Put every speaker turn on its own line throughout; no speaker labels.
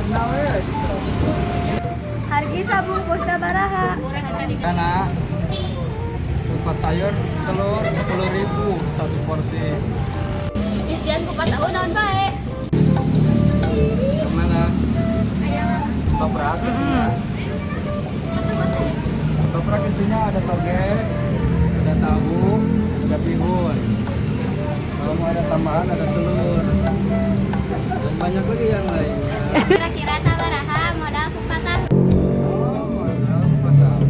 Karena we gitu.
Hargi sabungkus sabaraha?
Karena kupat sayur telur 10.000 satu porsi.
Isian kupat tahu naon bae?
Yang mana? Ketoprak isinya. Ketoprak isinya ada toge, ada tahu, ada bihun. Kalau mau ada tambahan, ada telur. Dan banyak lagi yang lainnya.
Kira-kira sabaraha modal kupat tahu?
Oh, modal kupat tahu.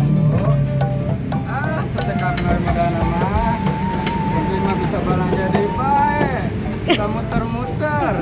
Ah, sakedap modal mah. Mungkin mah bisa belanja di bae. Bisa muter-muter.